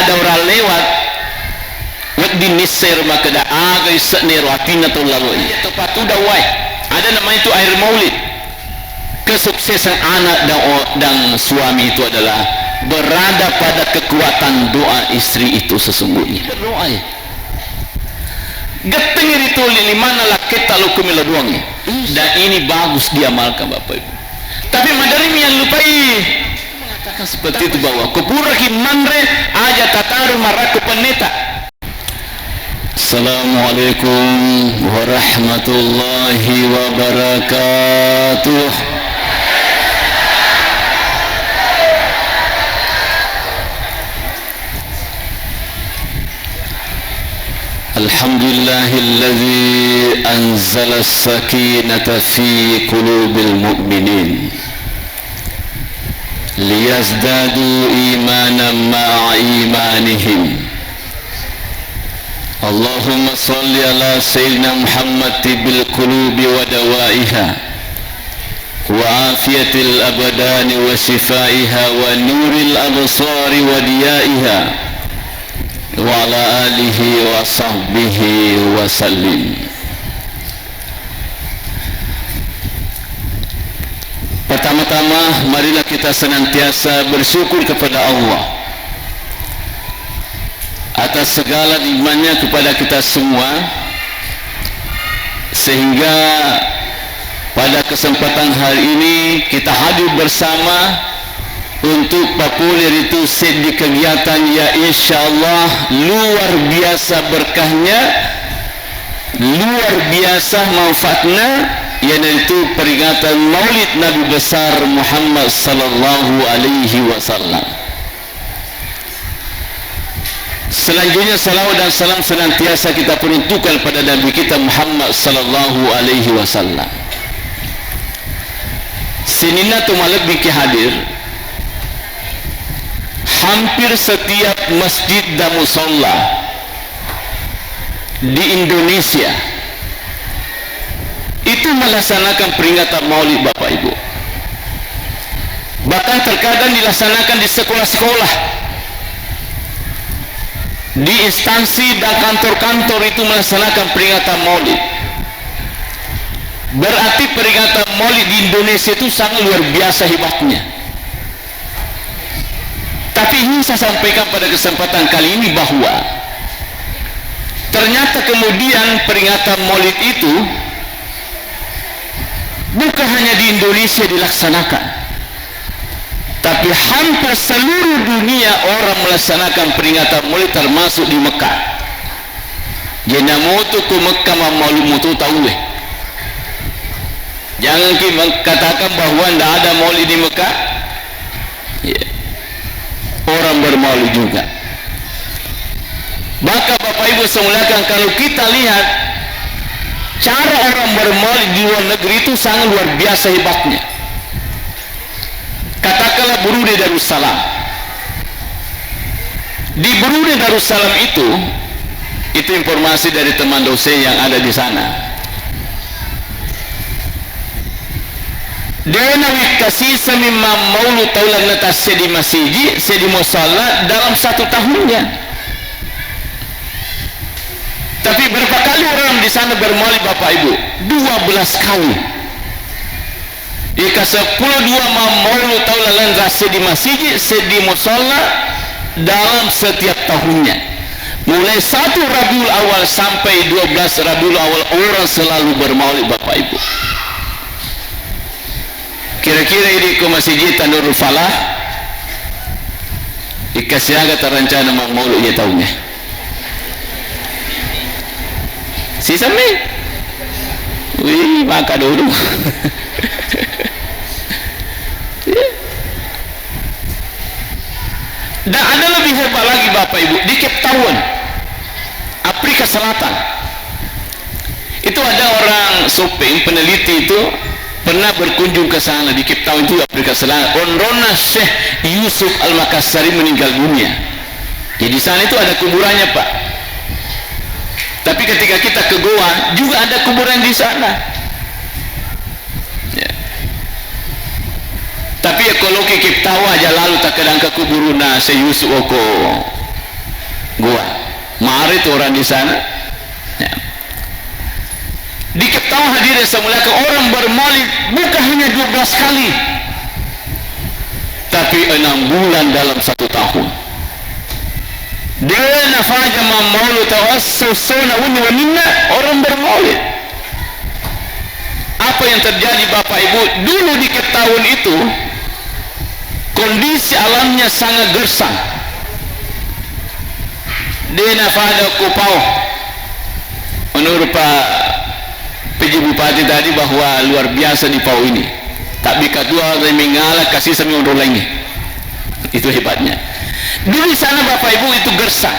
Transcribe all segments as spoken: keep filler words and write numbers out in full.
Orang lewat, wedding nissero makkeda, "Aga isse'na ero atinna tau laloe." Iya, tepatudang wae. Ada namanya itu air maulid. Kesuksesan anak dan o-, dan suami itu adalah berada pada kekuatan doa istri itu sesungguhnya. Berdoa, ya. Gettengi ritu limanna lakketta lokko melo doangnge. Dan ini bagus diamalkan, Bapak Ibu. Tapi maderri mi allupai mengatakan seperti itu, bahwa ko puraki manre, aja tataru marakko penneta. Assalamualaikum warahmatullahi wabarakatuh. Alhamdulillahilladzi anzalas sakinata fi qulubil mu'minin liyazdadu imanan ma'a imanihim. Allahumma salli ala Sayyidina Muhammad tibbil qulubi wa dawaiha, wa afiyatil abdani wa shifaiha, wa nuril absari wa diyaiha, wa ala alihi wa sahbihi wa sallim. Pertama-tama, marilah kita senantiasa bersyukur kepada Allah atas segala nikmatnya kepada kita semua, sehingga pada kesempatan hari ini kita hadir bersama untuk papole ritu seddi kegiatan yang insya Allah luar biasa berkahnya, luar biasa manfaatnya, yaitu peringatan Maulid Nabi Besar Muhammad sallallahu alaihi wasallam. Selanjutnya, salawat dan salam senantiasa kita peruntukkan pada Nabi kita Muhammad sallallahu alaihi wasallam. Sininna tu malebbi ki hadir, hampir setiap masjid dan musalla di Indonesia itu melaksanakan peringatan Maulid, Bapak Ibu. Bahkan terkadang dilaksanakan di sekolah-sekolah, di instansi dan kantor-kantor itu melaksanakan peringatan Maulid. Berarti peringatan Maulid di Indonesia itu sangat luar biasa hebatnya. Tapi ingin saya sampaikan pada kesempatan kali ini bahwa ternyata kemudian peringatan Maulid itu bukan hanya di Indonesia dilaksanakan, tapi hampir seluruh dunia orang melaksanakan peringatan Maulid, termasuk di Mekah. Jadi, namoto ko Mekah mammaulud moto tauwe. Jangan ki mengkatakan bahwa ndak ada maulid di Mekah. Ya. Orang bermaulid juga. Maka Bapak Ibu saya muliakan, kalau kita lihat cara orang bermaulid di luar negeri itu sangat luar biasa hebatnya. Katakanlah Brunei Darussalam. Di Brunei Darussalam itu, itu informasi dari teman dosen yang ada di sana. De nawekkasiseng mammaulud tau lalenna tasseddi masiji, seddi musalla dalam satu tahunnya. Tapi berapa kali orang di sana bermaulid, Bapak Ibu? Dua belas kali. Ika seppulo dua mammaulud tau lalenna seddi masiji, seddi musalla dalam setiap tahunnya. Mulai satu Rabiul Awal sampai dua belas Rabiul Awal, orang selalu bermaulid, Bapak Ibu. Kira-kira idi ko masijita Nurul Falah, ika siaga tarancana mammaulud iya taungnge? Sisemmi? Wih, maka dulu. Dan ada lebih hebat lagi, Bapak Ibu, di Cape Town, Afrika Selatan. Itu ada orang survei, peneliti itu pernah berkunjung ke sana, di Cape Town itu, Afrika Selatan. Onronna Syekh Yusuf Al-Makassari meninggal dunia. Jadi, di sana itu ada kuburannya, Pak. Tapi ketika kita ke Gowa, juga ada kuburan di sana. Ya. Tapi ya, kalau ke Cape Town aja lalu tak kedang ke kuburuna Syekh Yusuf oko. Goa. Mare tu orang di sana. Ya. Diketahui hadirin yang saya muliakan, orang bermaulid bukan hanya dua belas kali, tapi enam bulan dalam satu tahun. De nafaja mammaulid tawassu sona uni waninna orang bermaulid. Apa yang terjadi, Bapak Ibu? Dulu di Kettawon itu, kondisi alamnya sangat gersang. De nafada ko Pao. Menurut Pak P J Bupati tadi bahwa luar biasa di Pao ini. Tapi kedua, mengala kasih semi onrong lainnya. Itu hebatnya. Dulu di sana, Bapak Ibu, itu gersang.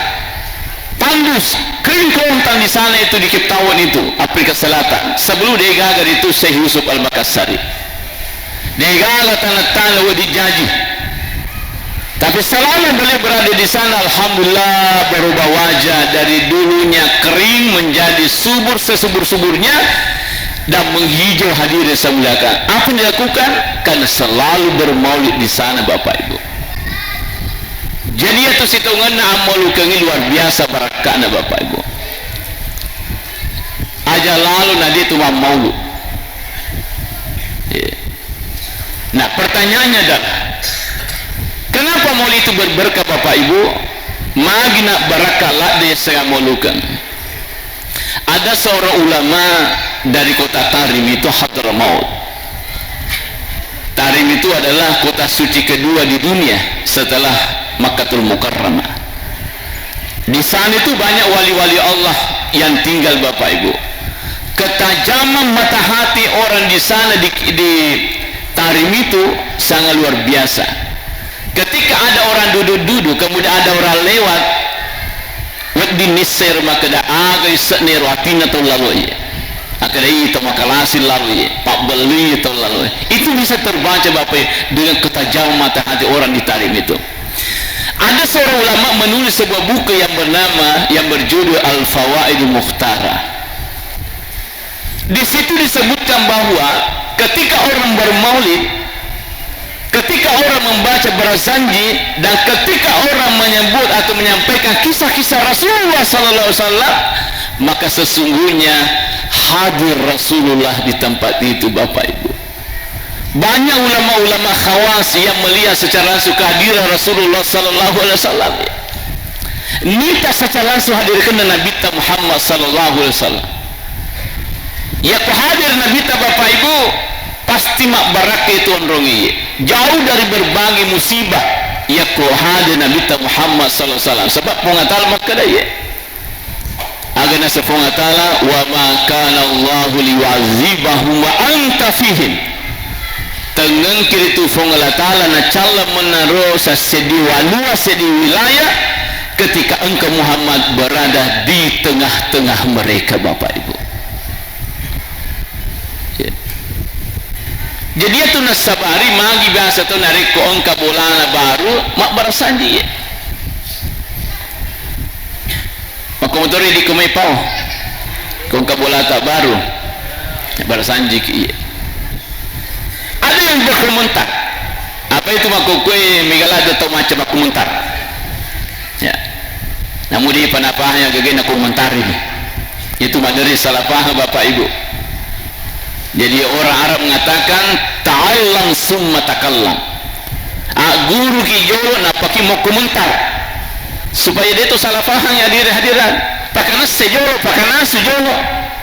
Tandus, kering kerontang di sana itu, di Cape Town itu, Afrika Selatan. Sebelum dia gagal itu Syekh Yusuf Al-Makassari. Dia gagal tanah-tanah wadi jaji. Tapi selama beliau berada di sana, alhamdulillah, berubah wajah dari dulunya kering menjadi subur sesubur-suburnya dan menghijau, hadirin saya muliakan. Apa yang dilakukan? Karena selalu bermaulid di sana, Bapak Ibu. Jadi, itu sitongenna ammaulukengnge luar biasa barakka'na, Bapak Ibu. Aja lalo na de tu mammaulu. Iya. Nah, pertanyaannya adalah, kenapa maulid itu berberkah, Bapak Ibu? Magi na barakka ladde sega maulukeng. Ada seorang ulama dari kota Tarim itu, Hadramaut. Tarim itu adalah kota suci kedua di dunia setelah Makkatul Mukarramah. Di sana itu banyak wali-wali Allah yang tinggal, Bapak Ibu. Ketajaman mata hati orang di sana, di, di Tarim itu sangat luar biasa. Ketika ada orang duduk-duduk, kemudian ada orang lewat, wedding nisseng makkeda, aga issenna ero atinna tau lalo iye. Akkeda, iya, tau makalasi lalo iye, pabbellui tau lalo iye. Itu bisa terbaca, Bapak Ibu, dengan ketajaman mata hati orang di Tarim itu. Ada seorang ulama menulis sebuah buku yang bernama, yang berjudul Al-Fawaidul Mukhtarah. Di situ disebutkan bahwa ketika orang bermaulid, ketika orang membaca Barzanji, dan ketika orang menyebut atau menyampaikan kisah-kisah Rasulullah sallallahu alaihi wasallam, maka sesungguhnya hadir Rasulullah di tempat itu, Bapak Ibu. Banyak ulama-ulama khawas yang melihat secara langsung kehadiran Rasulullah sallallahu alaihi wasallam. Nita secara langsung hadir kena Nabi Muhammad sallallahu alaihi wasallam. Yakko hadir Nabitta, Bapak Ibu, pasti mabbarakka itu onrong iye. Jauh dari berbagai musibah yakko hadir Nabitta Muhammad sallallahu alaihi wasallam. Sebab Puang Allah Ta'ala makkeda iye. Aga naseng Puang Allah Ta'ala, "Wa ma kana Allahu liyu'adzibahum wa anta fihim." Tengngengki ritu Puang Allah Ta'ala nacallang mennaro sasseddi wanua, seddi wilayah ketika engkau Muhammad berada di tengah-tengah mereka, Bapak Ibu. Ya. Jadi, itu nasabari magi biasa to narekko engka bolana baru, mabbarasanji, ya. Makko motori di komai pao. Ko engka bolata baru, mabbarasanjiki, iya. Ada yang berkomentar. Apa itu makkokkoe mega ladde tau macca makkomentar. Ya. Namu di panapahang ya gagena komentari ni. Itu maderi salah paham Bapak Ibu. Jadi orang Arab mengatakan, "Ta'allam summa takallam." Agguruki jolo, nappaki mokkomentar. Supaya deto salah paham ya diri hadiran. Pakanesse jolo, pakanasu jolo.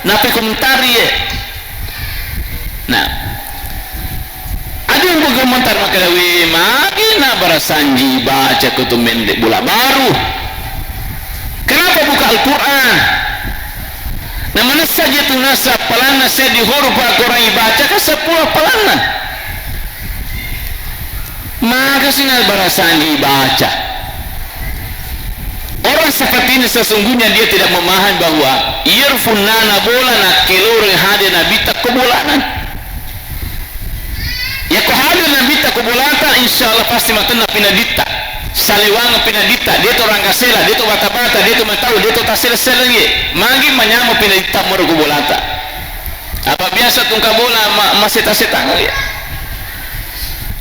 Nappi komentari ye. Nah, ada yang berkomentar makkeda, "Wih, magi na barasanji baca ko tu mende bola baru? Kenapa buka Al-Quran?" Nah, manessa je tu nasa appalanna seddi huruf Al-Quran ibaca kan sepuluh appalanna. Maka sina barasanji baca. Orang seperti ini sesungguhnya dia tidak memahami bahwa iyaro funnana bola nakkeloreng hadir Nabitta ko bolana. Yakko hadir Nabitta ko bolata, insya Allah pasti matenna pinaditta. Salewangeng pinaditta, deto rangga sela, deto bata-bata, deto metau, deto tasela-selengnge. Magi manyameng pinaditta moro ko bolata. Apa biasa tungka bola ma-, maseta-setang ya.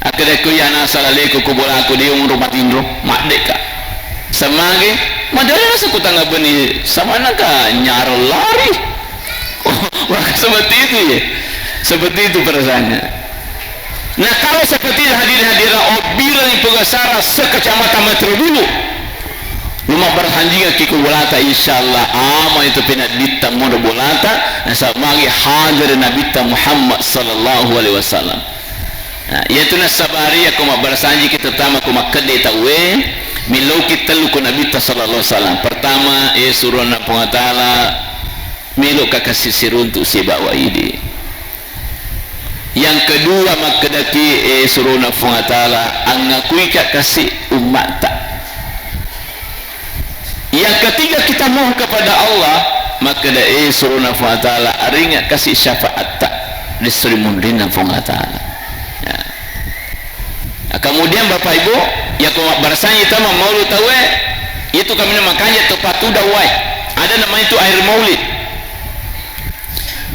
Akkeda ko iya nasala leko ko bolaku de onro matinro, maddeka. Samage, madara sekutanga beni, samanaka nyaro lari. Maka seperti itu ya. Seperti itu perasaannya. Nah, kalau seperti itu hadirin hadirat, obirang ipogasara sekecamatan Metro Bulu. Lumabbarsanjingaki ko bolata, insyaallah ama itu penadditta modo bolata, nasaba magi hadir Nabitta Muhammad sallallahu alaihi wasallam. Nah, iyatu nassabari yakko mabbarasanjiki terutama ko makkedde tauwe, milauki tellu ko Nabitta sallallahu alaihi wasallam. Pertama, e suronna Puang Allah Taala, meloka kasi siruntu sibawa idi. Yang kedua, makkedaki, e surona Puang Allah Taala, angakuika kasi ummatta. Yang ketiga, kita mohon kepada Allah, makkeda, e surona Puang Allah Taala, aringa kasi syafaatta di suri munrinna Puang Allah Taala. Ya. Nah, kemudian Bapak Ibu, yakko mabbarasangi tama maulu tauwe, itu kami makanja to patuda wae. Ada namanya itu air maulid.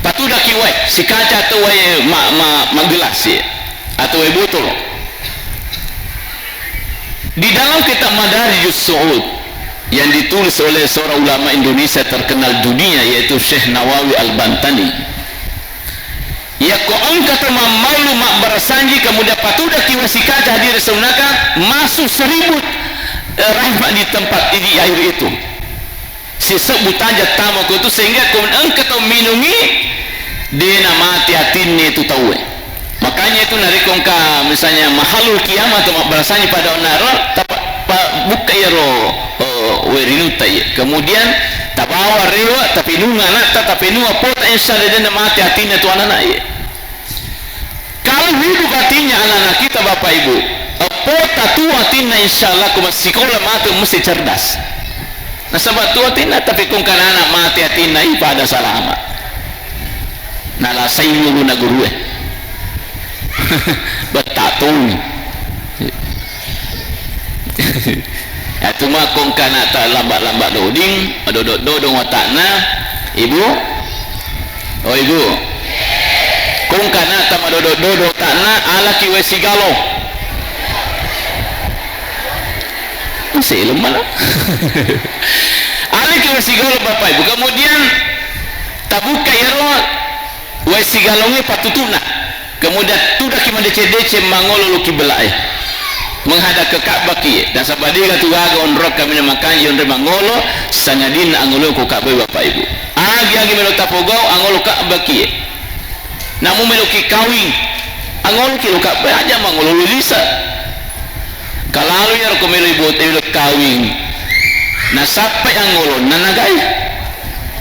Patudaki wae, sikaca atau wae ma-, ma-, magelas, ya, atau wae botol. Di dalam kitab Madarijus Su'ud yang ditulis oleh seorang ulama Indonesia terkenal dunia, yaitu Syekh Nawawi Al-Bantani, yakko engka to mammaulu mabbarasanji, kemudian patudaki wae sikaca hadire saunaka, masuk seribu, eh, rahmat di tempat, di air itu. Sisebbu taja tama ko tu, sehingga ko engka tau minungi, de namati atinna tu tauwe. Makanya itu narekko engka misalnya mahalul kiamat atau mabbarasanji pada onaro, tapa-, pa-, bukka iyaro, oh, werinutta iya. Kemudian tabawa rewa, tapinunga anatta, tapinunga pota, insya Allah de namati atinna tu anak-anak iya. Kalau hidup hatinya anak-anak kita, Bapak Ibu, eppo tatu atinna, insya Allah, ko massikola matu mesti cerdas. Nasaba tu atinna, tapi kong kanana mati atinna, ipada salama. Nalasai guru na gurue. Bettatuni. Yatu makkong kanata lamba-lamba doding, madodok-dodong watakna, Ibu. Oh, Ibu. Kong kanata madodok-dodong watakna, alaki wae sigalo. Selem mana? Alaki wae sigalo, Bapak Ibu. Kemudian tabukka iyaro wae sigalongnge patutuna. Kemudian tudaki madeceng-deceng mangolo lo kiblae. Menghadap ke Ka'bah kie. Dan sabadega tu gaga onrokka mina makanji onre mangolo, sangadinna angolo ko Ka'bah, Bapak Ibu. Agi-agi melo tapogau, angolo Ka'bah kie. Namu melo ki kawing, angolo ki lo Ka'bah, aja mangolo lo lisa. Kalalu iyaro ko melo ibote lo kawing. Nasappai angolonna nagai.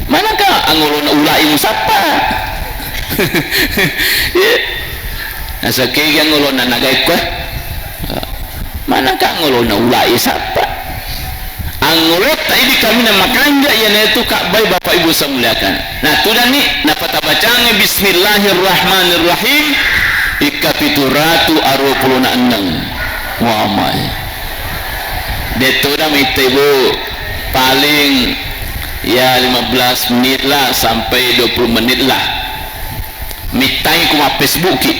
Manaka angolonna ulai musappa? Iya. Nasakegi angolonna nagai ko. Manaka angolonna ulai sappa? Angolotta idi kaminang makanja, iyanaritu Ka'bai, Bapak Ibu saya muliakan. Nah, tudani, napatabacangngi Bismillahirrahmanirrahim, ikka pitu ratu aruwa pulo na enneng. Wamai. Dettoda mitai, Bu, paling ya lima belas menit lah sampai dua puluh menit lah. Mittai ku ma-Facebook ki.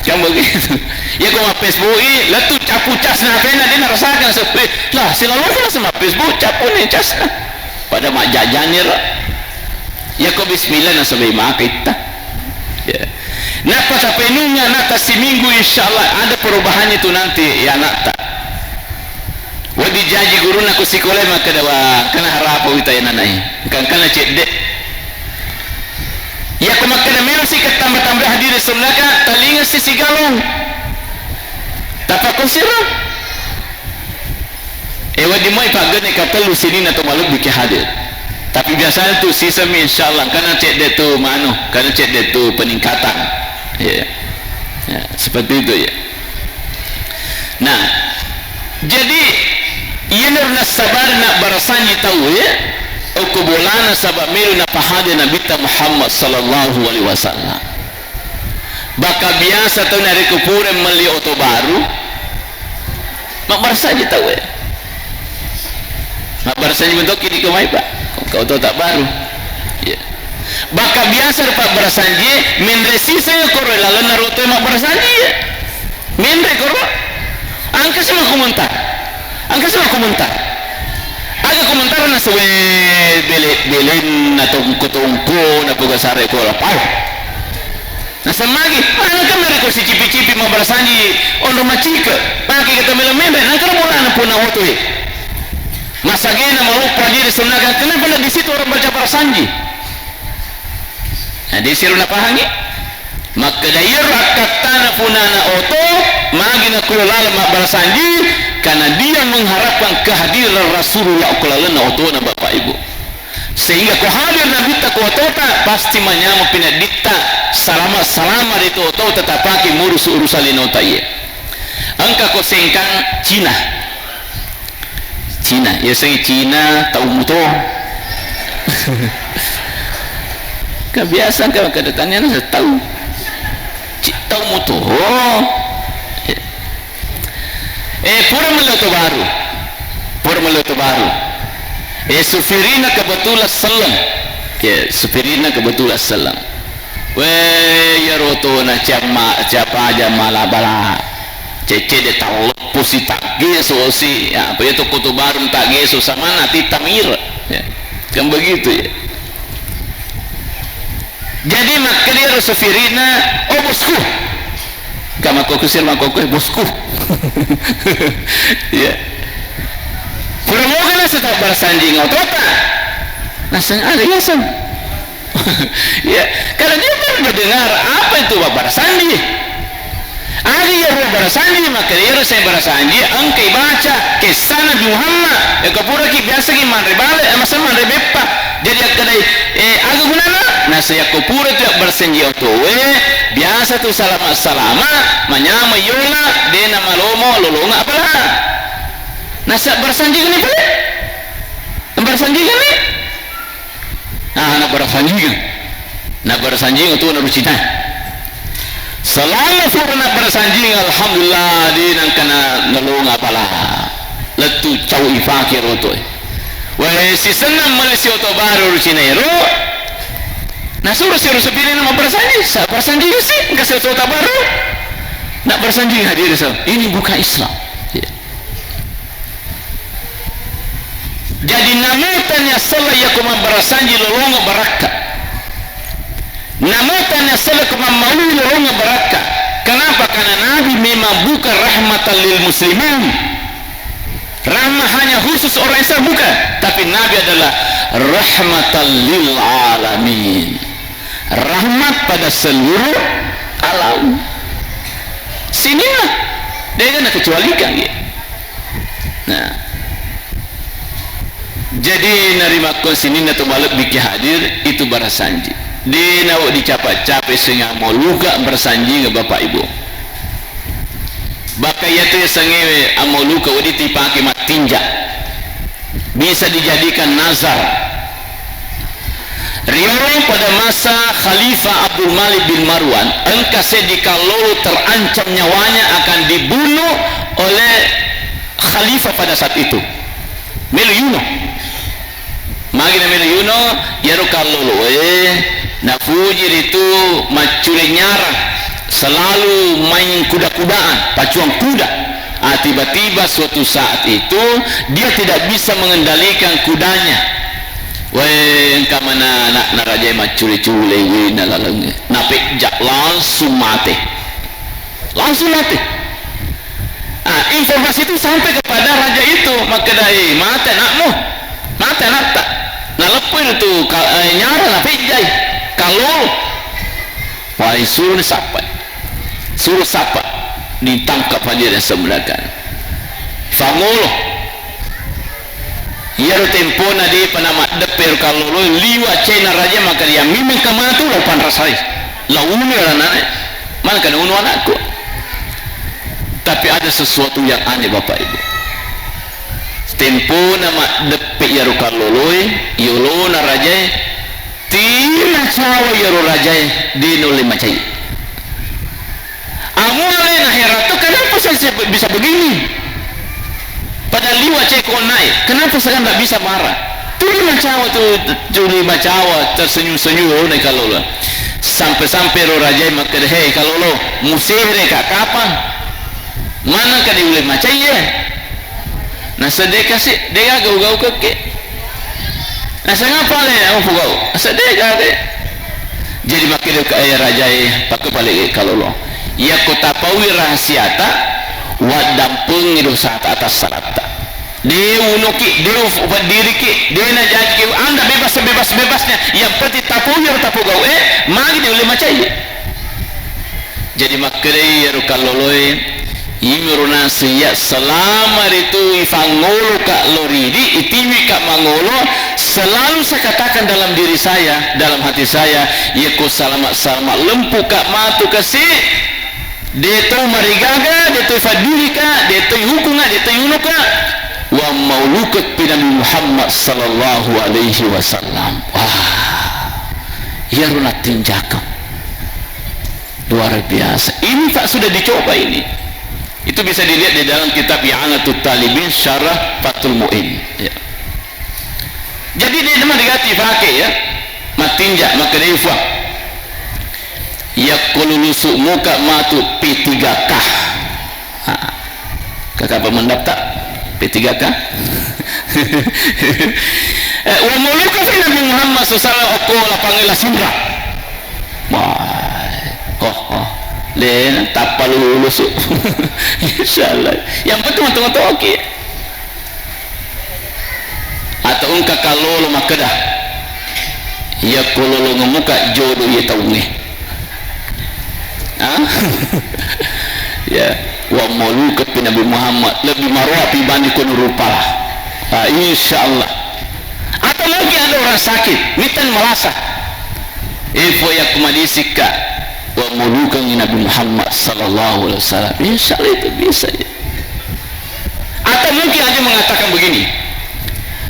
Kan begitu. Ya ku ma-Facebook i, lettu cappu casna H P-na, de' narasakan se-, eh, lah, silaloko naseng ma-Facebook, cappu ni casna. Pada majjajani ro. Ya ko bismillah nasaba maka itta. Ya. Nappa tapenunga nata siminggu, insyaallah ada perubahannya tu nanti ya anakta. Wedding jaji gurunna ko sikola makkeda, wa, kana harapa wita inanai. Kan kana cedde. Iya ko makkeda melo si ke tamba-tamba hadire sunnaka, talinga si sigalong. Tapakosiro. E, wedding moi paggenne katellu sininna to malebbi ke hadir. Tapi biasanya tu sisami, insyaallah, kana cedde tu manu, kana cedde tu peningkatan. Ya. Ya, seperti itu ya. Nah, jadi, iyanaro nassabari nabbarasanji tauwe, okko bolana saba melo napahade Nabitta Muhammad sallallahu alaihi wasallam. Baka biasa tau narekko pura melli oto baru, mabbarasanji tauwe. Mabbarasanji mentokki di kemai, Pak. Kau oto tak baru. Ya. Baka biasa ri pabbarasanji, menre sisa ya koro lalenna roto mabbarasanji ya. Menre koro, angka sama komentar. Engka sala komentar. Aga komentar na sewe bele-, belenna tongko-tongko na poga sare ko lapau. Na semmagi, mana kan mereka si cipi-cipi mabbarasanji onro macike. Pake kata mele-mele, nang kena bola na puna oto e. Masagena maloppo diri senaga, kenapa ndak di situ orang baca barasanji? Nah, di situ napahangi? Makkeda iyaro akkattana punana oto, magi nakulo laleng mabbarasanji, karena dia mengharapkan kehadiran Rasulullah ko lalenna otona, Bapak Ibu. Sehingga ko hadir Nabitta ko otota, pasti manyameng pinadditta, salama-salama ri to otota tapake murusu urusan linota iye. Engka ko sengkang Cina. Cina, yasengnge Cina, tau muto. Kan biasa kan kedatangannya tau. Ci-, tau muto. Eh, pura mello to baru. Pura mello to baru. Eh, supirina kebetulan selleng. Ya, supirina kebetulan selleng. Weh, iyaro tona ciamma-, ciapa aja mala bala. Cecede talleppu si taggeso si. Ya, apa itu kutu baru taggeso sama nanti tamir. Ya. Kan begitu ya. Jadi makkeda iyaro supirina, "Oh, bosku." Ka makkokko sir makkokko, "Eh, bosku." Ya. Pura moga naseng tabbarasanjing otota. Naseng ada yaseng. Ya, karena dia baru mendengar apa itu mabbarasanji. Aga iyaro mabbarasanji, makkeda iyaro seng barasanji, engkai baca kessa Nabi Muhammad. Eko puraki biasaki manre bale, eh, masa manre beppa. Jadi akkedai, eh, aga gunana? Nasa yakko pura tu mabbarasanji otoe, biasa tu salama-salama, manyameng yola, dena malomo, lolonga apala. Nasa barasanji ni pale? Barasanji ni? Ah, nabbarasanjingeng. Nabbarasanjingeng tu narucina. Selama pura nabbarasanjingeng, alhamdulillah, de nangkana nalonga pala. Lettu cau ifake roto. Wae, sisenna male si oto baru rucina ero. Nasuro si rusupirina mabbarasanji, sa barasanjingeng si, engka si oto baru. Nabbarasanjingeng hadiri sa. Ini bukan Islam. Ya. Jadi, namutani assala yako mabbarasanji lolonga barakka. Namutani assala ko mammaui lolonga barakka. Kenapa? Karena Nabi memang bukan rahmatan lil muslimin. Rahmat hanya khusus orang Islam, bukan. Tapi Nabi adalah rahmatan lil alamin. Rahmat pada seluruh alam. Sininna, de' nakecualikan, ya. Nah. Jadi, narimakko sininna to malebbi ki hadir, itu barasanji. De' nawe dicapa-capai sehingga mau luka barasanji, Bapak Ibu. Baka iyatu yasengngewe ammauluka wedding ipake mattinja. Bisa dijadikan nazar. Riolo pada masa Khalifah Abdul Malik bin Marwan, engka seddi kallolo terancam nyawanya akan dibunuh oleh khalifah pada saat itu. Melo yuno. Magi namelo yuno, iyaro kalloloe nafuji ritu maccule nyarang, selalu main kuda-kudaan, pacuang kuda. Ah, tiba-tiba suatu saat itu, dia tidak bisa mengendalikan kudanya. Weh, engka mana anakna rajae maccule-cule, weh, nalalengnge. Napejja, langsung mate. Langsung mati. Ah, informasi itu sampai kepada raja itu, makkedai, "Mate anakmu, mate anatta." Naleppoi tu ka-, eh, nyarang, napejjai. Kallolo. Wah, suruh ni sappai. Suruh sappa. Ditangkap hadir yang sebenarnya. Fangolo. Iyaro tempona de'pa namaddeppe ero kalloloe, liwa' cena raja maka dia mimeng kamatu lao panrasai. Lao unu anak-anak, mana kana unu anakku. Tapi ada sesuatu yang aneh, Bapak Ibu. Tempona maddeppe iyaro kalloloe, yolona rajae, Tima cawa iyaro rajae, de' naulle macai. Amo alena heran tu, kenapa saya, saya bisa begini? Padahal liwa' ceko naik, kenapa saya nggak bisa marah? Tuli macawa tu, tuli macawa, tersenyum-senyum, oh, naik kallolo. Sampai-sampai ro rajae makkeda, "Hei, kallolo, musere ka kapang? Mana ka de' ulle macai, ya?" Na Sedekah si, degaga ugau kekke. Naseng apa le, apa pugau? Sedekah de. Jadi makkeda ka, eh, rajae, pakke pale kalolo. Yakko tapaui rahasiata, waddampengi dosata atas salatta. De unuki, de ufadiriki, de najajiki, anda bebas sebebas-bebasnya. Yang penting tapaui ro tapugau, eh, magi de ulle macai. Jadi makkedai iyaro kalloloe, imiro naseng iya, selama ritu ifangngoloka lo ridi, itiwika mangolo, selalu saya katakan dalam diri saya, dalam hati saya, iya ko salama-salama lempuka matu kasi, de to marigaga, de to ifaddirika, de to ihukunga, de to iunuka, wa mauluka pi Nabi Muhammad sallallahu alaihi wasallam. Wah, iyaro nattinjakeng. Luar biasa. Ini tak sudah dicoba ini. Itu bisa dilihat di dalam kitab I'anatut Talibin Syarah Fathul Mu'in. Ya. Jadi de nama diganti pakai ya. Mattinja, makkedai fua. Yakko lulusu muka matu P tiga K. Ha. Kakak apa mendaftar? P tiga K? Eh, wa mauluka fi Nabi Muhammad sallallahu alaihi wasallam okko lapangan Lasinra. Wah, oh, oh. Lena tappa lulusu. Insyaallah. Yang penting untung-untung oke. Atau engka kallolo makkeda, yakko lolongemmuka jodo iye taungnge. Ah? Ya, wa mauluka pi Nabi Muhammad lebih maroa pi bandi kono rupa. Ah, insya Allah. Atau mungkin ada orang sakit, mitan malasa. Ifo yakko madisikka, wa maulukangngi Nabi Muhammad sallallahu alaihi wasallam. Insya Allah itu bisa ya. Atau mungkin ada mengatakan begini,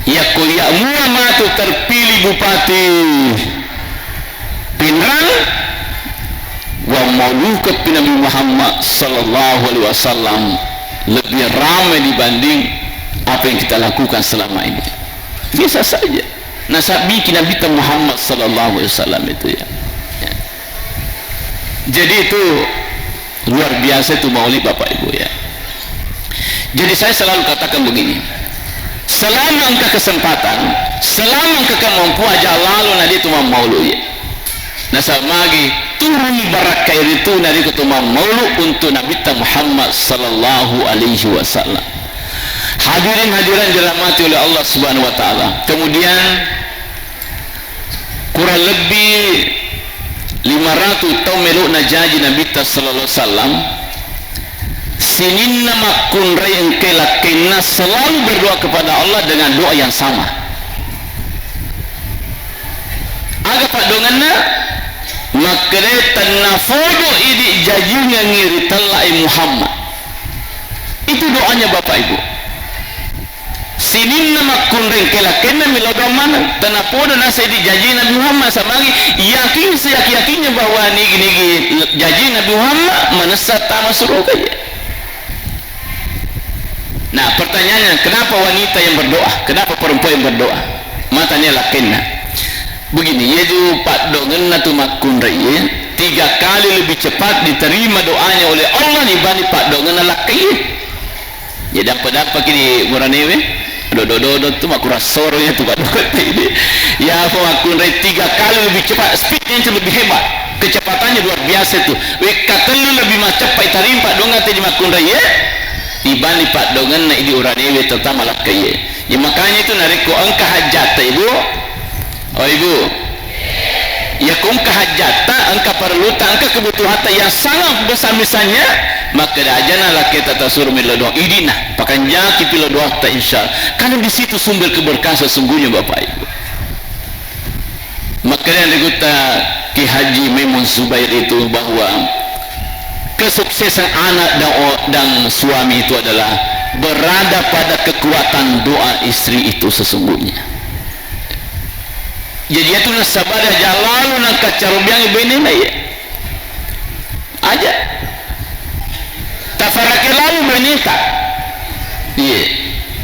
yakko iya mua matu terpilih bupati Pinrang, wa mauluka pi Nabi Muhammad sallallahu alaihi wasallam lebih ramai dibanding apa yang kita lakukan selama ini. Bisa saja. Nasabbiki Nabi Muhammad sallallahu alaihi wasallam itu ya. Ya. Jadi itu luar biasa itu maulid Bapak Ibu ya. Jadi saya selalu katakan begini, selama engka kesempatan, selama engka kemampuan, aja lalo na dia tu mammaulu ya. Nasaba magi turuni barakka iritu na dia tu mammaulu untuk Nabi Muhammad sallallahu alaihi wasallam. Hadirin hadirat dirahmati oleh Allah Subhanahu wa taala. Kemudian kurang lebih lima ratus taung melo'na jaji Nabitta sallallahu alaihi wasallam, sininna makkunrai engkai lakkainna selalu berdoa kepada Allah dengan doa yang sama. Aga paddoangenna? Makkedai tennafodo idi jajingengngi ri tellae Muhammad. Itu doanya Bapak Ibu. Sininna makkunrai engka lakkainna millau doang maneng. Tennapodo naseng idi jaji Nabi Muhammad, samagi yakin seyakin-yakinnya bahwa nigi-nigi jaji Nabi Muhammad manessa tama suruga iya. Nah, pertanyaannya, kenapa wanita yang berdoa? Kenapa perempuan yang berdoa? Matanya lakkainna. Begini, yetu paddoangenna tu makkunrai, tiga kali lebih cepat diterima doanya oleh Allah dibanding paddoangenna lakkai. Jadi dampa-dampaki di muranewe, dodo-dodo tu makurang soro ya tu Pak Dokter ini. Ya apa makkunrai tiga kali lebih cepat, speednya itu lebih hebat, kecepatannya luar biasa itu. Wekka tellu lebih macepat tarimpa dongan tadi makkunrai ya, dibanding paddoangenna idi uranewe terutama lakkai. Ya makanya itu narekko engka hajjatta ibu, Oh, Ibu. Iya, ko engka hajjatta, engka parelluta, engka kebutuhatta yang sangat besar misalnya, makkeda ajana lakketa tasuro millau doang. Idina, pakanjaki pillau doatta, insya Allah. Karena di situ sumber keberkahan sesungguhnya, Bapak Ibu. Makkeda yang digutta Ki Haji Maimun Zubair itu bahwa kesuksesan anak dan o-, dan suami itu adalah berada pada kekuatan doa istri itu sesungguhnya. Jaji iyatu nasaba de aja lalo nangka carobiangngi bainena, iya. Aja. Tafarake lalo baineta. Iya.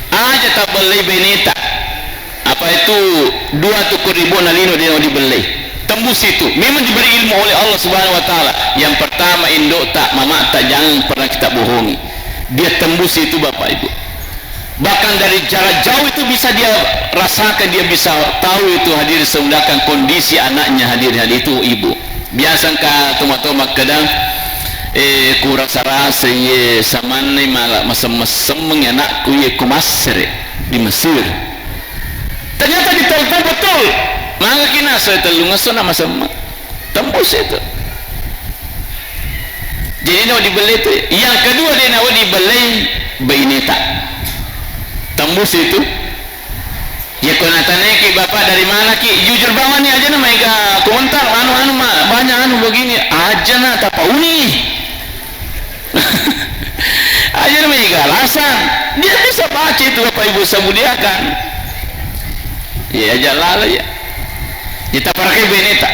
Aja tabellei baineta. Apa itu dua tu ko ribona lino de dibellei. Tembus itu. Memang diberi ilmu oleh Allah Subhanahu wa Ta'ala. Yang pertama, indokta, mamata, jangan pernah kita bohongi. Dia tembus itu, Bapak Ibu. Bahkan dari jarak jauh itu bisa dia rasakan, dia bisa tahu itu, hadirin, sedangkan kondisi anaknya, hadirin, hadirin, itu ibu. Biasa engka tomatoa makkeda, eh, kurasa-rasa iye samanna mala masemmeng-semmeng anakku iye ku Masere di Mesir. Ternyata ditelepon betul. Mangaki naso tellung esso na masemmeng. Tembus itu. Jadi, nawa dibellai tu. Yang kedua, de' nawa dibellai baineta. Tembus itu. Ya, ko natanaiki, "Bapak dari mana ki?" Jujur bawang ni, aja na maega komentar, anu, anu, ma-, banyak anu begini, aja na tapauni. Aja na maega alasan. Dia bisa baca itu, Bapak Ibu saya muliakan. Ya, aja lala ya. Ditaparakai baineta.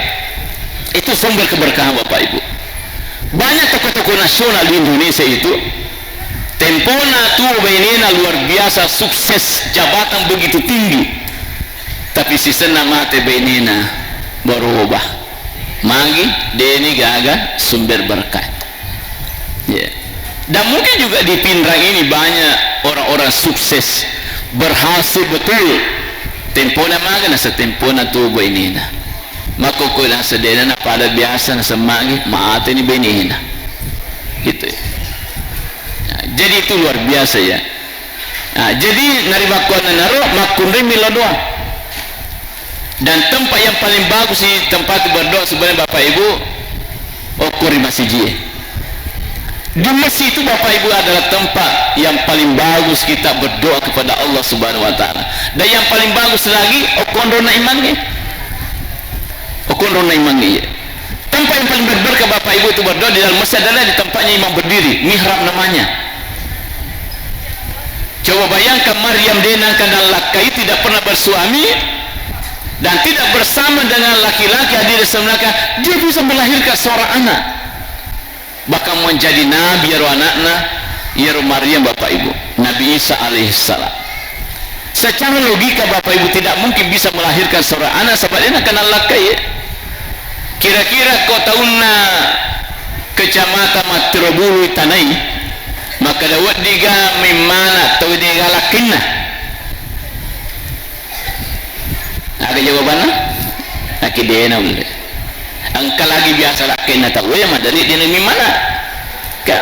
Itu sumber keberkahan, Bapak Ibu. Banyak tokoh-tokoh nasional di Indonesia itu, tempona tuo bainena luar biasa sukses, jabatan begitu tinggi. Tapi sisenna mate bainena, berubah. Magi, deni gaga sumber berkat. Ya. Dan mungkin juga di Pinrang ini banyak orang-orang sukses, berhasil betul. Tempona maga, nasa tempona tuo bainena. Makkokkoe nasa dena na pada biasa, nasa magi, mateni bainena. Gitu ya. Nah, jadi itu luar biasa ya. Nah, jadi narimakkuannanaro makkunrai millau doa. Dan tempat yang paling bagus di tempat berdoa sebenarnya, Bapak Ibu, okko ri masijie. Di masjid itu, Bapak Ibu, adalah tempat yang paling bagus kita berdoa kepada Allah Subhanahu wa Ta'ala. Dan yang paling bagus lagi, okko onronna imangnge. Okko onronna imangnge, iya. Tempat yang paling berberkah, Bapak Ibu, itu berdoa di dalam masjid adalah di tempatnya imam berdiri, mihrab namanya. Coba bayangkan, Maryam de' nangka nallakkai, tidak pernah bersuami dan tidak bersama dengan laki-laki, hadirin semuanya, dia bisa melahirkan seorang anak. Bahkan menjadi nabi iyaro anakna, iyaro Maryam, Bapak Ibu, Nabi Isa alaihissalam. Secara logika, Bapak Ibu, tidak mungkin bisa melahirkan seorang anak sebab de' nangka nallakkai. Kira-kira ko taunna Kecamatan Mattirobulu itanai, makkeda weddiga memmana tau de' galakkinna. Aga jawabanna? Aki de' naulle. Engka lagi biasa lakkenna tau e, maderi de' memmana. Ka.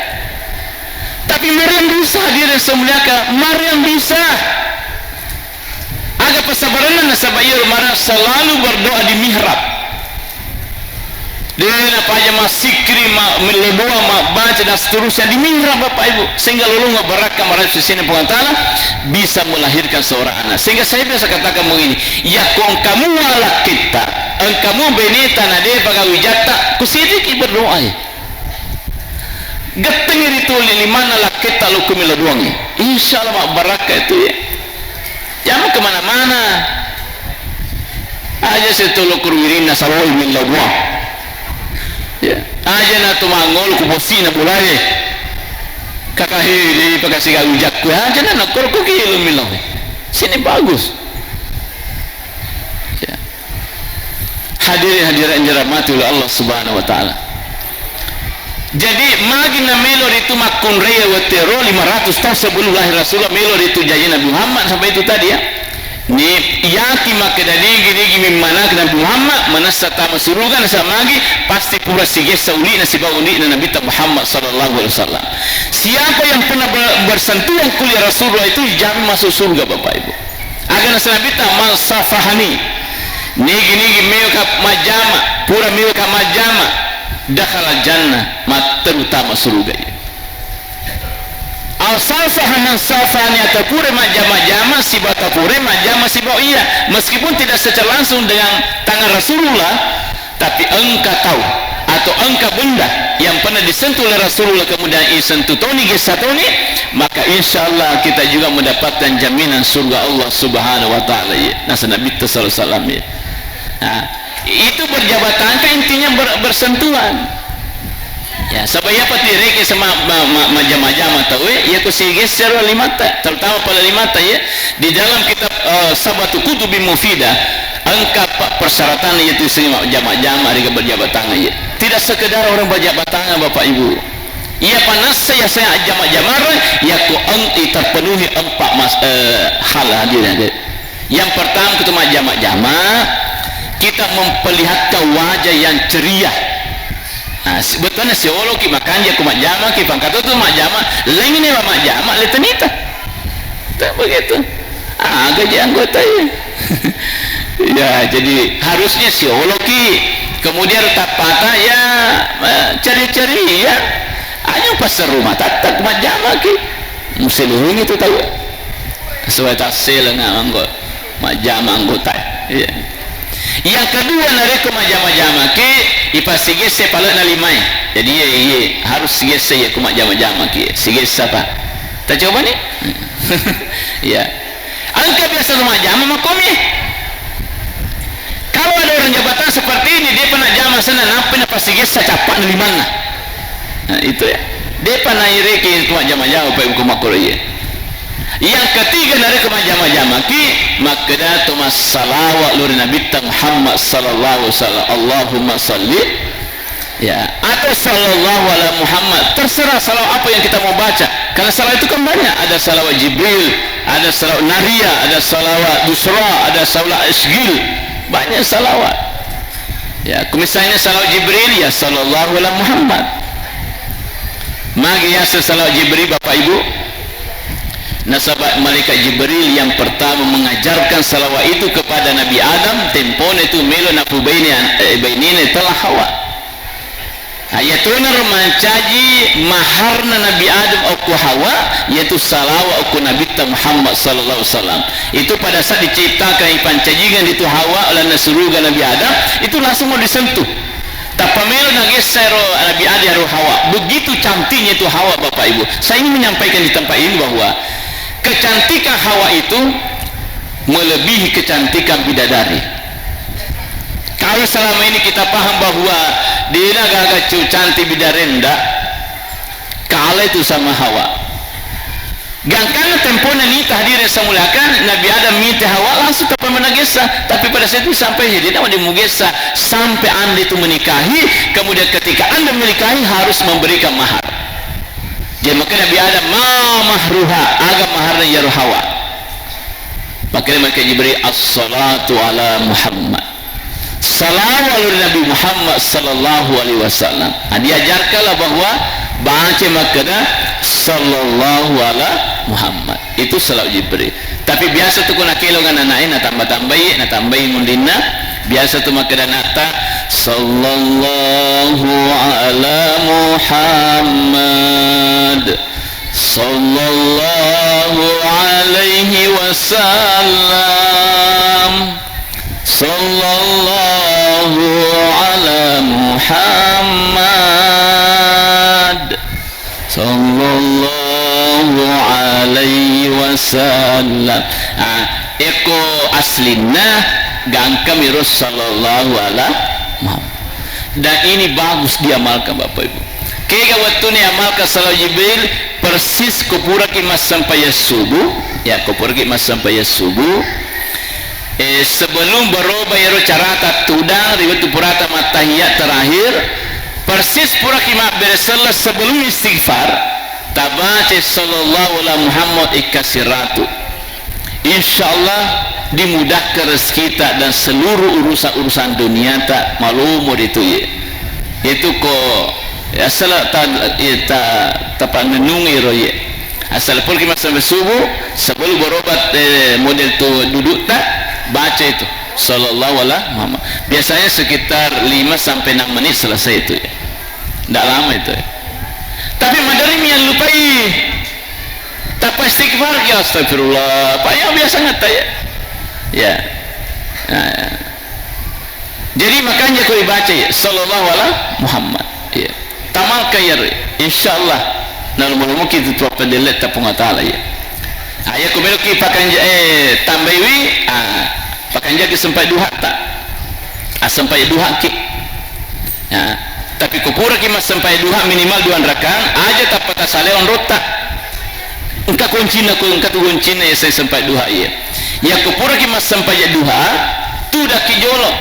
Tapi Maryam bisa, hadirin semuliakan, Maryam bisa. Aga passabarenna? Nasaba iyaro Maryam selalu berdoa di mihrab. De' napaja massikkiri, ma-, mello doa, mabbaca dan seterusnya di mihrab, Bapak Ibu. Sehingga lolonga barakka maraja sesena Puang Ta'ala, bisa melahirkan seorang anak. Sehingga saya biasa katakan begini, ya ko engkamu lakkitta, engkamu beneta na de'pa gaga wijatta, kusidiki berdoa ya. Gettengi ritu limanna lakkitta lokko mello doangngi. Insya Allah mabbarakka itu ya. Jangan kemana-mana. Aja setu lokko wirinna saloi mello doang. Ya. Aja na tu mangol ku posina bolae. Kaka hede paka siga ujakku. Aja na nokko ku kilo mello. Sini bagus. Ya. Hadirin hadirat yang dirahmati oleh Allah Subhanahu wa Ta'ala. Jadi, magi na melo ritu makkunrai wettu ero lima ratus tahun sebelum lahir Rasulullah, melo ritu jaji Nabi Muhammad sampai itu tadi ya. Ni yaki makkeda nigi-nigi mimmanaka Nabi Muhammad, manessa tama suruga, nasaba magi pasti pura sigessa uli'na sibawa uli'na Nabitta Muhammad sallallahu alaihi wasallam. Siapa yang pernah ber-, bersentuhan kulit Rasulullah itu dijamin masuk surga, Bapak Ibu. Aga naseng Nabitta, "Man safahani." Nigi-nigi mewaka majjama, pura mewaka majjama, dakhala jannah, matteru tama suruga. Au safaha man safahani, atau pura majjama-jama sibawa tau pura majjama sibawa iya, meskipun tidak secara langsung dengan tangan Rasulullah, tapi engka tau atau engka benda yang pernah disentuh oleh Rasulullah, kemudian isentuh toni, gessa toni, maka insya Allah kita juga mendapatkan jaminan surga Allah Subhanahu wa Ta'ala. Iya, naseng Nabitta sallallahu alaihi wasallam, iya. Nah, itu berjabat tangan kan intinya ber-, bersentuhan. Ya, saba iyapa tireke sama ma-, ma-, majjama-jama tau, eh, iya ko sigessa ro limatta, terutama pala limatta, ya. Di dalam kitab, eh, Sab'atu Kutubi Mufidah, engka pa-, persyaratan yaitu sing jama-jama riga berjabat tangan, ya. Tidak sekedar orang berjabat tangan, Bapak Ibu. Iya panassa ya saya jama-jamara, ya ko eng-, terpenuhi empat mas-, eh, hal hadirin. Yang pertama, kita majama-jama, kita memperlihatkan wajah yang ceria. Nah, sebetulnya sioloki makanja ko majama ki, pangkatu tu majama, lainnya majama, letenita. Tak begitu. Aga je anggota ya. Ya, jadi harusnya sioloki. Kemudian tapata ya, eh, cari-cari ya. Ayo pasar rumah tatak majama ki. Museluhungi tu tahu. Supaya tak selenga anggo majama anggota. Iya. Yang kedua, narekko majama-jama ki, ipasigesse palena limae. Jadi iya, iya, harus sigesse ya ku majama-jama ki. Sigesse apa? Tacoba ni? Iya. Engka biasa tu majjama makkomi. Kalau ada orang jabatan seperti ini, dia pernah jama sana, nappi napasigessa cappa'na limanna. Nah, itu ya. Dia pernah ireki itu majjama-jama, Pak Ibu, makko iya. Yang ketiga, narekko majjama-jama ki, makkeda tu massalawa lori Nabitta Muhammad sallallahu alaihi wasallam. Allahumma salli Ya, atau sallallahu ala Muhammad, terserah salawat apa yang kita mau baca. Karena salawat itu kan banyak, ada salawat Jibril, ada salawat Nariyah, ada salawat Busra, ada salawat Isgil. Banyak salawat. Ya, misalnya salawat Jibril, ya sallallahu ala Muhammad. Magi yaseng salawat Jibril, Bapak Ibu? Nasaba malaikat Jibril yang pertama mengajarkan salawat itu kepada Nabi Adam, tempona itu melo napubaine an-, eh, bainena telah Hawa. Nah, iyatonaro mancaji maharna Nabi Adam okko Hawa, yaitu salawat okko Nabitta Muhammad sallallahu alaihi wasallam. Itu pada saat diciptakan, ipancajingan itu Hawa lalenna suruga Nabi Adam, itu langsung mau disentuh. Tappa melo nagessa ero Nabi Adam ero Hawa. Begitu cantiknya itu Hawa, Bapak Ibu. Saya ingin menyampaikan di tempat ini bahwa kecantikan Hawa itu melebihi kecantikan bidadari. Kalau selama ini kita paham bahwa dena gaga cu cantik bidarenda, kalah itu sama Hawa. Gangkanna tempona nita hadirin saya muliakan, Nabi Adam mita Hawa langsung tappa managessa. Tapi pada saat itu sampai jadi nama dia mugessa sampai anda itu menikahi, kemudian ketika anda menikahi harus memberikan mahar. Jadi maka Nabi Adam, "Ma mahruha," aga maharna iyaro Hawa. Maka malaikat Jibril, "As-salatu ala Muhammad." Salawat lori Nabi Muhammad sallallahu alaihi wasallam. Nah, diajarkanlah bahwa baca makkeda sallallahu ala Muhammad. Itu salawat Jibril. Tapi biasa tu ko nakelong anana'e, natamba-tambai, natambai munrinna. Biasa tu makkeda ana'ta, "Sallallahu ala Muhammad. Sallallahu alaihi wasallam." Sallallahu ala Muhammad. Sallallahu alaihi wasallam. Ah, eko aslinna gangkami ro sallallahu ala Muhammad. Dan ini bagus diamalkan, Bapak Ibu. Kega wettuni amalkan salawat Jibril, persis ko puraki massampajang subuh, ya, ko puraki massampajang subuh, eh, sebelum berubah ero carata tudang, ri wettu purata mattahiyat terakhir, persis puraki mabbere selleng sebelum istighfar, tabaca sallallahu ala Muhammad ikka siratu. Insya Allah dimudahkan rezekita dan seluruh urusan-urusan duniata malomo ritu ye. Itu ko, ya, asal ta, ya, ta, tapannennungi ro ye. Asal puraki massampajang subuh, sebelum berobat, eh, model tu dudukta, baca itu. Sallallahu ala Muhammad. Biasanya sekitar lima sampai enam menit selesai itu ya. Ndak lama itu ya. Tapi maderri mi yang lupai. Tappa istighfar ki, astagfirullah. Apa yang biasa ngata ya? Ya. Nah, ya. Jadi makanya ko ibaca ya, sallallahu ala Muhammad. Ya. Tamalka ya, insya Allah. Nah, mungkin itu apa dilihat tapung Allah Ta'ala ya. Ah, ya, ko melo ki pakanja, eh, tambaiwi, ah, pakanjaki sempat duha ta. Ah, sempat duha ki. Ya. Tapi ko puraki massampajang duha minimal dua rakaat, aja tappa tasale onrotta. Engka kuncinna, ko engka tu kuncinna ya sempat duha iya. Ya ko puraki massampajang duha, tudakki jolo.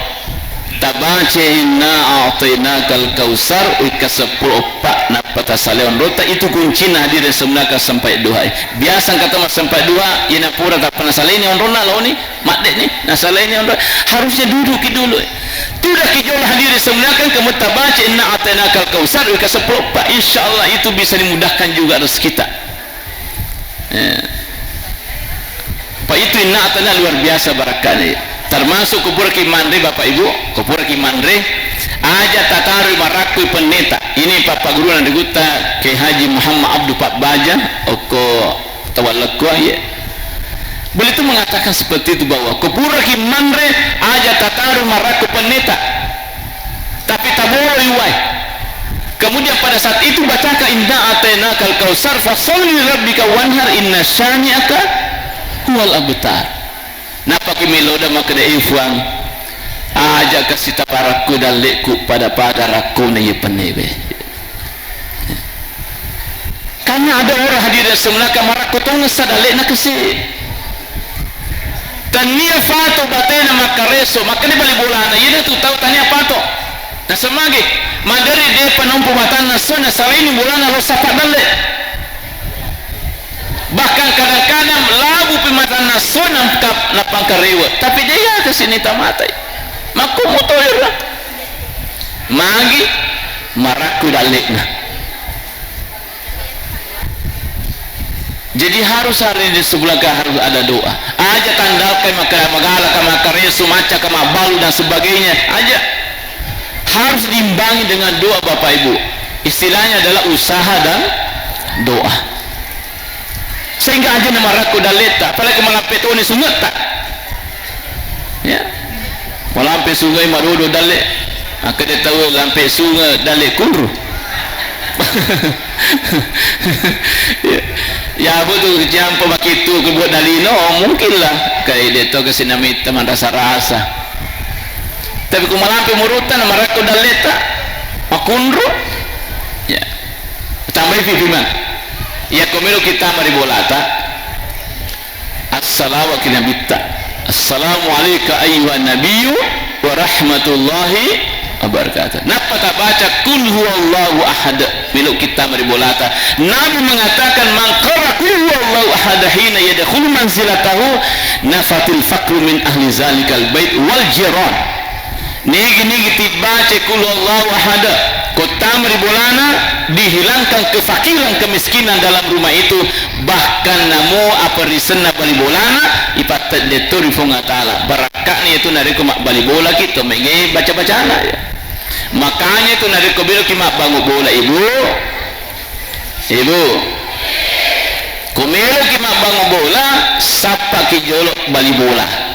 Tabaca inna a'tainakal kautsar, wekka seppulo eppa, nappa tasalai onrota, itu kuncina hadirin semuanya sempat duha. Biasa engka to massempajang duha, iyana pura tappa nasalaini onronna laoni, madde'ni, nasalaini onro, harusnya dudukki dulu. Tudakki jolo hadirin semuanya, kan kamu tabaca inna a'tainakal kautsar, wekka seppulo eppa, insya Allah itu bisa dimudahkan juga rezekita. Eh. Pak, itu inna a'taina luar biasa barakkana. Termasuk ko puraki manre, Bapak Ibu, ko puraki manre, aja tataroi marakko penneta. Ini pappaguruna ri gutta Kiai Haji Muhammad Abdul Pabbaja, okko Tawallakkuang, ye. Beliau itu mengatakan seperti itu, bahwa ko puraki manre, aja tataroi marakko penneta. Tapi taboloi wae. Kemudian pada saat itu bacakan inna a'tainakal kautsar, fasalli li rabbika wanhar, inna syani'aka huwal abtar. Nappaki meloda makkeda, "Eh, Fuang, aja kasi taparakko dalle'ku pada-pada rakkona iye pennewe." Karena ada orang hadirin semuanya marakko tongessa dalle'na kasi. Tania pato batena makkareso, makkeda bali bolana, iyana tu tau tania pato. Nasaba magi, maderri de'pa naompo matanna esso, nasalaini bolana lao sappa dalle. Bahkan kadang-kadang labupi matanna esso, nappa-, nappa engka rewe. Tapi de' gaga sini tamatai. Makko muto ero. Magi marakko dalle'na. Jadi harus hari ini sebulan kan harus ada doa. Aja tandalkan maka magala ka makkareso, macca ka mabbalu dan sebagainya. Aja. Harus diimbangi dengan doa, Bapak Ibu. Istilahnya adalah usaha dan doa. Sehingga aja namarakko dalle'ta, apalagi malampe toni sungetta. Ya. Malampe sunge madodo dalle. Makkeda tau lampe sunge dalle kunru. Ya. Ya, apa tu jampo makittu ke buat dalino, oh, mungkin lah. Kayak dia tu ke sinamita manrasa-rasa. Tapi ku malampe murutta namarakko dalle'ta, makunru. Ya. Tambahi pipi man. Ya, ko melo kita mari bolata. Assalamu alaikum nabitta. Assalamu alaika ayyuhan nabiyyu wa rahmatullahi wabarakatuh. Nappa tabaca qul huwallahu ahad. Melo kita mari bolata. Nabi mengatakan, "Man qara qul huwallahu ahad hina yadkhulu manzilatahu nafatil faqru min ahli zalikal bait wal jiran." Nigi-nigi tibbaca qul huwallahu ahad, ko tama ri bolana, dihilangkan kefakiran, kemiskinan dalam rumah itu, bahkan namo apa risenna bali bolana, ipattedde to ri Puang Allah Ta'ala. Barakka'na itu narekko mabbali bolaki to menge baca-bacana, ya. Makanya itu narekko beloki mabbangu bola, Ibu, Ibu, ko meloki mabbangu bola, sappaki jolo bali bola.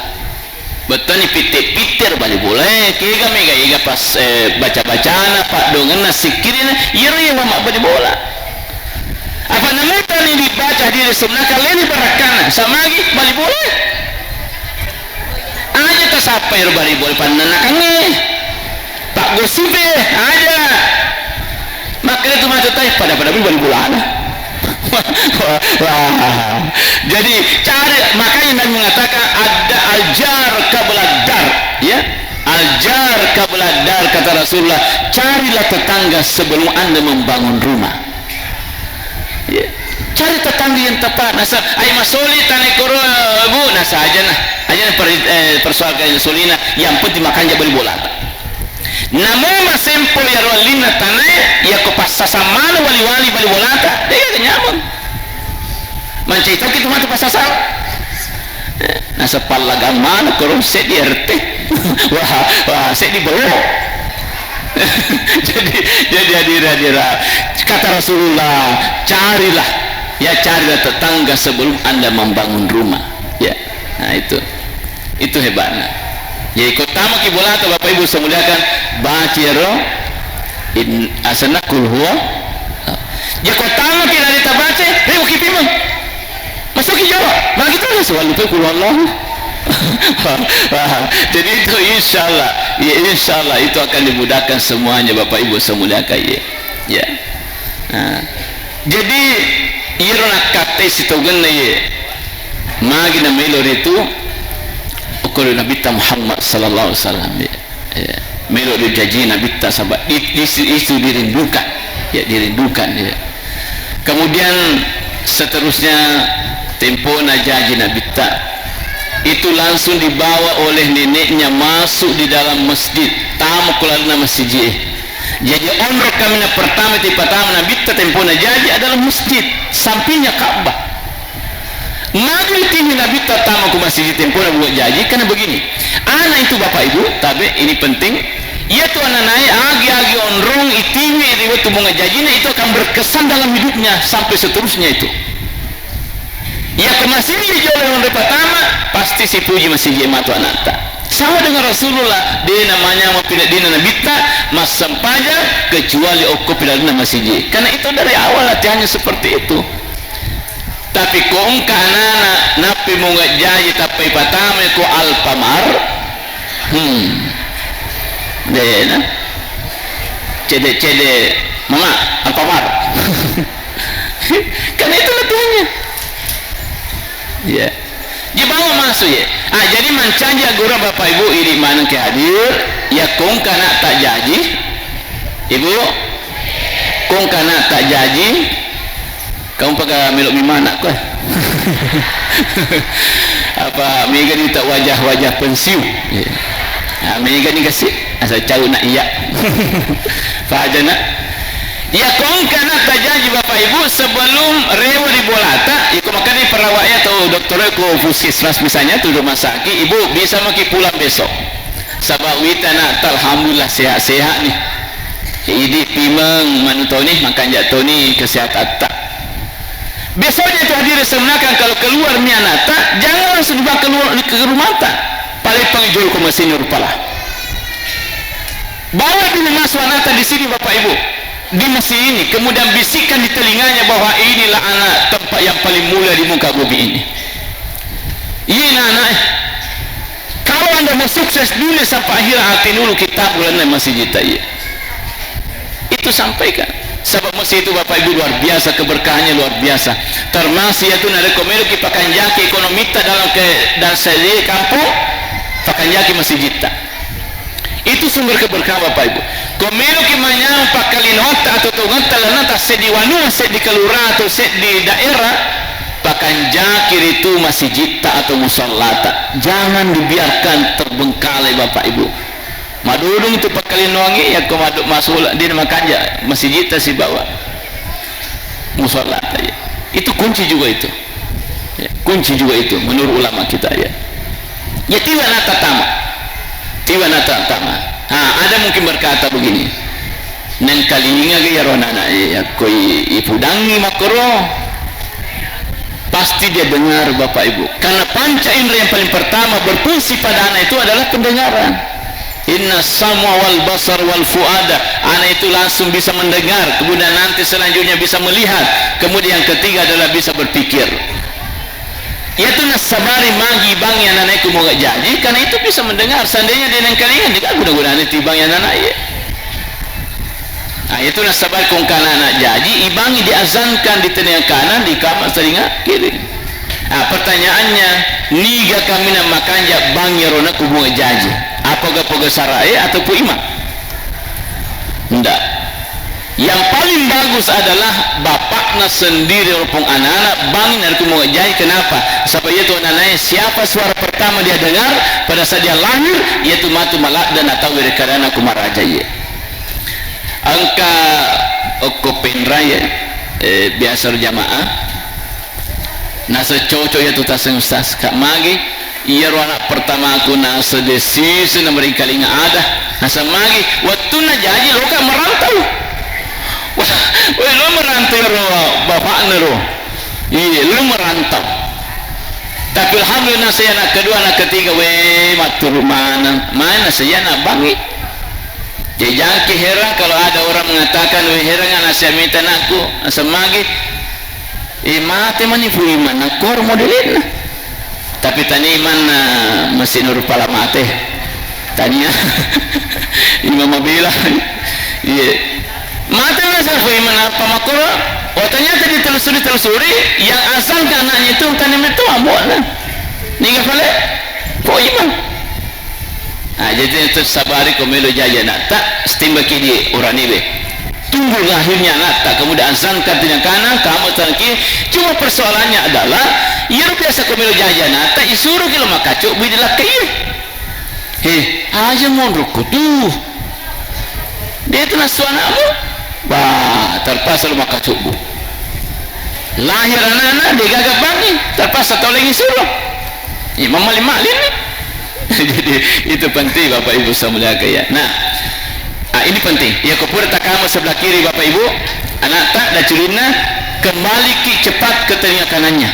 Bettoni pitte-pitte ro bali bola. Eh, kega mega ega pas, eh, baca-bacana, paddongenna, sikkirina, iyaro iya mabbali bola. Apa namutani dibaca diri sunnah kaleni barakkana, samagi bali bola. Aja tasappai ro bali bola pannanakangnge. Pak Gosip, eh, aja. Makanya itu macet tadi pada-pada bali bolana. Wah, wah. Jadi cari, makanya Nabi mengatakan ada al-jar qabla dar, ya. Al-jar qabla dar, kata Rasulullah, carilah tetangga sebelum Anda membangun rumah. Ya. Cari tetangga yang tepat. Nasa, ai masoli tane koro, Bu, nasa aja nah. Aja nah per-, eh, persoalkan solina, yang penting makanja bali bolata. Namo masempo iyaro ellinna tanae, iyako passasang maneng wali-wali bali bolata, degaga nyameng. Mancaji toki tu matu passasang. Eh, nasaba pallagang maneng koro seddi R T. Wah, wah, seddi belo. Jadi, jadi hadira-hadira. Kata Rasulullah, carilah, ya, carilah tetangga sebelum Anda membangun rumah. Ya, nah itu. Itu hebatnya. Jadi, ko tamaki bolata, Bapak Ibu saya muliakan, baca ro, in, asenna kul huwa. Ya, ko tamaki lari tabaca, riuki pimeng. Masuki jolo, magi terus, walu pe kul huwallahu. Wah, jadi itu insya Allah, ya, insya Allah itu akan dimudahkan semuanya, Bapak Ibu saya muliakan, ya. Ya. Nah, jadi, iyaro nakkatai sitogenna, ya. Magi na melo ritu, okoro Nabitta Muhammad sallallahu alaihi wasallam, ya. Ya. melo dijaji Nabitta, saba di, di, itu dirindukan, ya, dirindukan, ya. Kemudian seterusnya, tempona jaji Nabitta itu langsung dibawa oleh neneknya masuk di dalam masjid, tama ko lalenna masjid. Jadi onro kaminang pertama itu ipatama Nabitta tempona jaji adalah masjid, sampingnya Ka'bah. Magi utingi Nabitta tama ko masjid tempona bunga jaji, karena begini. Anak itu, Bapak Ibu, tabe, ini penting. Iya tu anak naik agi-agi onrong itingi ri wettu bunga jajina itu akan berkesan dalam hidupnya sampai seterusnya itu. Iya ke masjid jolo onrong pertama, pasti sipuji masjid matu anakta. Sama dengan Rasulullah, dia namanya mau pindah dina Nabitta, massempajang kecuali okko pindah dina masjid. Karena itu dari awal latihannya seperti itu. Tapi ko engka anana nappi munga jaji tappa ipatamai ko Alfamart, hmm, dena. Cede-cede, "Mama, Alfamart." Kan itu latihannya. Ya. Dibawa masuk ya. Ah, jadi mancaji guru Bapak Ibu, ini maneng ke hadir, ya kong kana tak jaji. Ibu, kong kana tak jaji. Kamu pakai melok mimana kau? Apa mega ni tak wajah-wajah pensiun? Ya. Ah, mega ni kasih asal cau nak iya. Paja nak. Ya kong kana tak jaji Bapak Ibu sebelum rewa di bolata, iko makanya perawatnya atau dokternya ko puskesmas misalnya tuh rumah sakit, Ibu bisa maki pulang besok. Sabab wita nak alhamdulillah sehat-sehat nih. Idi pimeng manu toni, makanja toni kesehatan tak. Besoknya itu hadirin semuanya, kalau keluar mi anakta, jangan langsung dibawa keluar ke rumahta. Paling panggil ko mesin rupala. Bawa dulu masuk anakta di sini, Bapak Ibu, di masjid ini, kemudian bisikan di telinganya bahwa inilah anak tempat yang paling mulia di muka bumi ini. Ini anak, eh. Kalau Anda mau sukses dunia sampai akhirat, hati dulu kita bulan masih juta, iya. Itu sampaikan. Sebab masih itu, Bapak Ibu, luar biasa, keberkahannya luar biasa. Termasuk itu narekko meloki pakanjaki ekonomita dalam ke, dan sendiri kampung, pakanjaki masih juta. Itu sumber keberkahan, Bapak Ibu. Ko meloki manyameng pakkalinoatta atau tongetta lennata seddi wanua, seddi kelurahan atau seddi daerah, pakanjaki ritu masijitta atau musallata. Jangan dibiarkan terbengkalai, Bapak Ibu. Madodong tu pakkalinoangnge, yakko madu-, masola, de' makanja masijitta sibawa musallata, ya. Itu kunci juga itu. Ya, kunci juga itu menurut ulama kita, ya. Ya, tiwa nata tama. Tiwa nata tama. Ha, ada mungkin berkata begini, "Nengkalinga ga iyaro anak-anak, ya, koi ipudangi makoro." Pasti dia dengar, Bapak Ibu. Karena panca indera yang paling pertama berfungsi pada anak itu adalah pendengaran. Inna sam'a wal basar wal fuada. Anak itu langsung bisa mendengar, kemudian nanti selanjutnya bisa melihat, kemudian yang ketiga adalah bisa berpikir. Iyatu nassabari magi ibangngi ananae ku monga jaji, karena itu bisa mendengar. Seandainya dia nengkalinga, de' guna-gunana tibangngi ananae. Nah, itu nassabari kongkana anak jaji, ibangngi diazankan di telinga kanan, di kamar telinga kiri. Nah, pertanyaannya, niga kaminang makanja bangngi iyaro anakku monga jaji? Apa ga poga sarae ataupun imang? Ndak. Yang paling bagus adalah bapakna sendiri walaupun anak-anak bangngi narekko monga jaji. Kenapa? Sebab iyatu ananae, siapa suara pertama dia dengar pada saat dia lahir, iyatu matu maladde' natau werekadana ku maraja iye. Engka okko penrai, eh, biasa ro jamaah. Nasa cocok iyatu taseng, Ustaz. Kak magi, iyaro anak pertamaku nasa de' siseng na meringkalinga ada. Nasa magi, wettunna jaji loka merantau. Wah, weh, lo merantau ro bapakna ro. Iya, lo merantau. Tapi alhamdulillah, nasa anak kedua, anak ketiga, weh, matturu maneng. Mana saya anak bangngi? Jadi, jangki heran kalau ada orang mengatakan, "Weh, heran anak saya minta anakku." Nasa magi, eh, mate mani fu imang, nakkoro modelenna. Tapi tania imanna masih nuru pala mate. Tania. Imang mabela. Iya. Mate nasa fu imang apa makkoro? Oh, ternyata ditelusuri-telusuri, yang asal ke anaknya itu kan yang itu ambo'na. Niga pale? Fu imang. Nah, Jadi, itu sabari ko melo jaji anatta, setimbaki di uraniwe. Tunggu lahirnya anatta, kemudian azankan taniakana, kamu tangki. Cuma persoalannya adalah, iyaro biasa ko melo jaji anatta, isuro ki lo makacobbu di lakkai. He, aja monro ko tu. De' tu nasu anakmu. Bah, terpaksa lo makacobbu. Lahir anana, de' gaga bangi, terpaksa tau lagi suruh. Iya, mamali-mali ni. Jadi, itu penting, Bapak Ibu saya muliakan, ya. Nah, ah, ini penting. Ya, ko pura takamo sebelah kiri, Bapak Ibu, anatta, daculinna, kembali ki cepat ke telinga kanannya.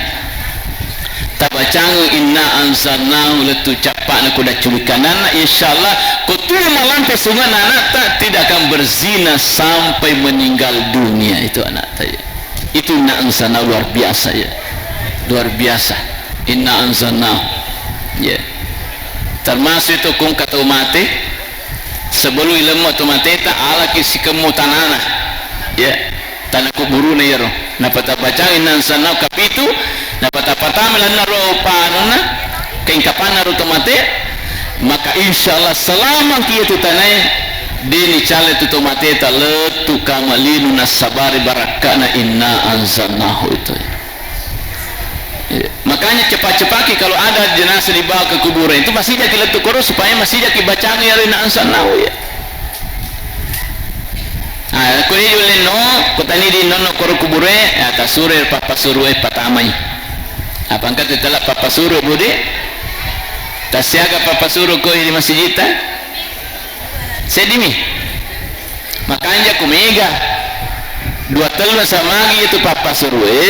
Tabacang inna anzalnahu, lettu cappa'na ko dacculi kananna, insyaallah, ko tuo malampe sunganna anatta, tidak akan berzina sampai meninggal dunia itu anatta, ya. Itu inna anzalnahu luar biasa, ya. Luar biasa. Inna anzalnahu. Ya. Termasuk itu kong katau mate, sebelum ilemma tu mateta, alaki sikemmu tanana. Ya. Tana kuburuna iyaro. Napata bacang inna anzalnahu kapitu, napata patama lanna ro panunna, kaingkapanna ro to mate, maka insyaallah selama ki tu tanae, de' ni cale tu to mateta, lettu kama linu nasabari barakkana inna anzalnahu itu. Iya. Makanya cepat-cepatki kalau ada jenazah dibawa ke kuburan itu, masih jaki lettu koro supaya masih jaki bacang iyaro inna anzalnahu, ya. Ah, ko idi ulenno, ko tani di nonno koro kubure, ya, tasure pappasurue patamai. Apa engka tu tala pappasuru, Budi? Tasiaga pappasuru ko di masjidta? Seddimi. Makanja ku mega. Dua tellu samagi itu pappasurue,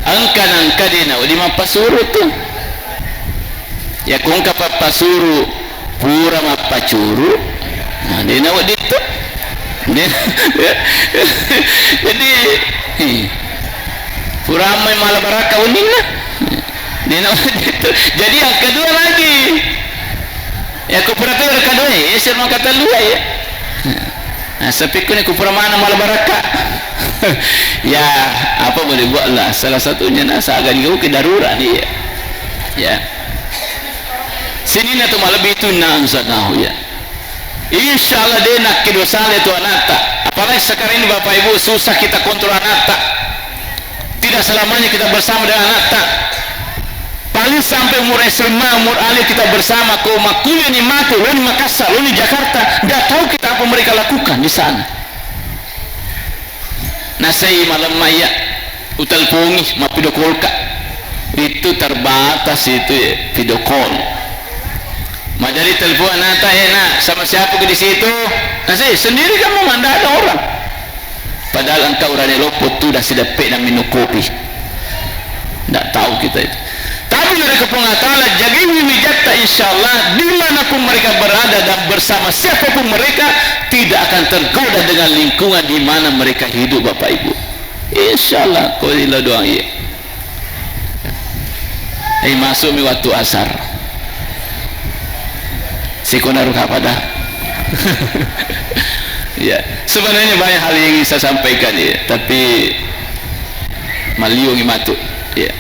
engka nangka de' nawedding mappasuru tu. Ya, ko engka pappasuru pura mappacuru, nah, de' nawedding tu. De-, jadi, eh, pura mai mala barakka wenninna. De' nawedding tu. Jadi yang kedua lagi. Ya, ko pura tu yang kedua, ya, sir maka tellu ya. Nah, sepiku ni ku pura mana mala barakka. Ya, apa boleh buatlah. Salah satunya nah, saga ni ke darurat ni, ya. Ya. Sininna tu malebbi tu inna anzalnahu, ya. Insyaallah de' nakkedo sale tu anatta. Apalagi sekarang ini Bapak Ibu susah kita kontrol anatta. Tidak selamanya kita bersama dengan anatta. Paling sampai umur S M A, umur alia kita bersama, ko makkuliah ni matu, lo ni Makassar, lo ni Jakarta, nggak tahu kita apa mereka lakukan di sana. Nasai malemma iya, utelpongi, mappidokolka. Itu terbatas itu ya, video call. Madari telepon anata, "Eh, Nak, sama siapa ke di situ?" Nasai, "Sendiri kamu, Mak, nggak ada orang." Padahal engka urane loppo tu dasi deppe na minum kopi. Ndak tahu kita itu. Tapi dari Puang Allah Ta'ala, jagai wijatta, insya Allah, dimanapun mereka berada dan bersama siapapun mereka, tidak akan tergoda dengan lingkungan di mana mereka hidup, Bapak Ibu. Insya Allah, ko ila doang iya. Eh, masuk mi waktu asar. Siko naru kapada. Ya, sebenarnya banyak hal yang ingin saya sampaikan, ya, tapi maliungi matu. Ya.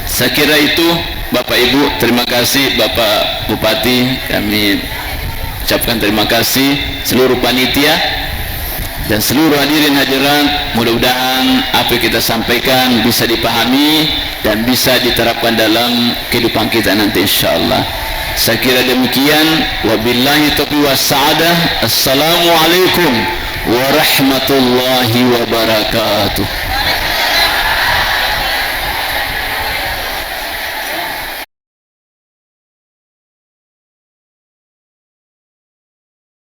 Saya kira itu, Bapak Ibu, terima kasih Bapak Bupati, kami ucapkan terima kasih seluruh panitia dan seluruh hadirin hadirat. Mudah-mudahan apa yang kita sampaikan bisa dipahami dan bisa diterapkan dalam kehidupan kita nanti, insya Allah. Saya kira demikian. Wabillahi taufiq was sa'adah. Assalamualaikum warahmatullahi wabarakatuh.